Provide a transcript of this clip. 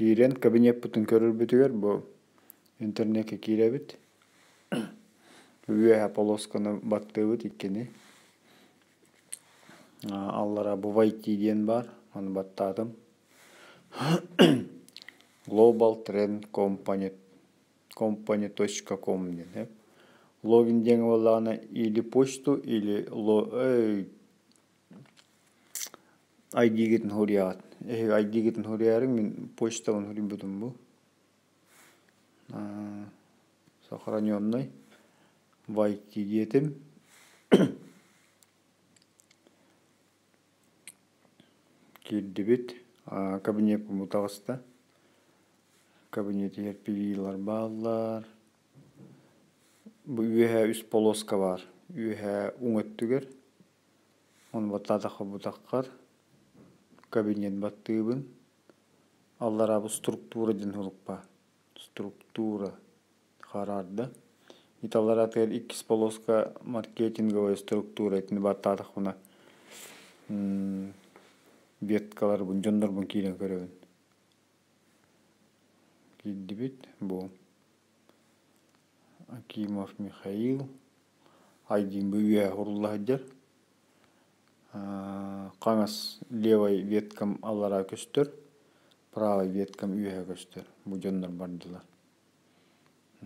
Киирэн кабинеппытын көрөрбүтүгэр бу интернеккэ киирэбит. Үөһэ полосканы баттыыбыт иккини. Аллара бу «Войти» диэн баар, ону баттаатым. Global Trend Company company.com диэн. Логин диэҥ буоллаҕына или почту, или ID-гитин суруйаҕыт. Эһиги ID-гитин суруйаарыҥ, мин почтабын суруйбутум бу. Сохраненный. Войти диэтим. Киирдибит. Кабинеппын таҕыста. Кабинетигэр пилилар бааллар. Бу үөһэ үс полоска баар. Үөһэ уҥа өттүгэр. Ону баттаатахха бутаххар кабинет баттыыбын. Аллараа бу структура диэн сурук баар. Структура хараарда. Италларатыгар иккис полоска маркетинговая структура итини баттаатахпына веткаларбын, дьоннорбун киирэн көрөбүн. Киирдибит бу Акимов Михаил Айдин бу үөһэ урулла сылдьар. Хаҥас левай веткам аллараа көстөр, правай веткам үөһэ көстөр. Бу дьоннор бардылар.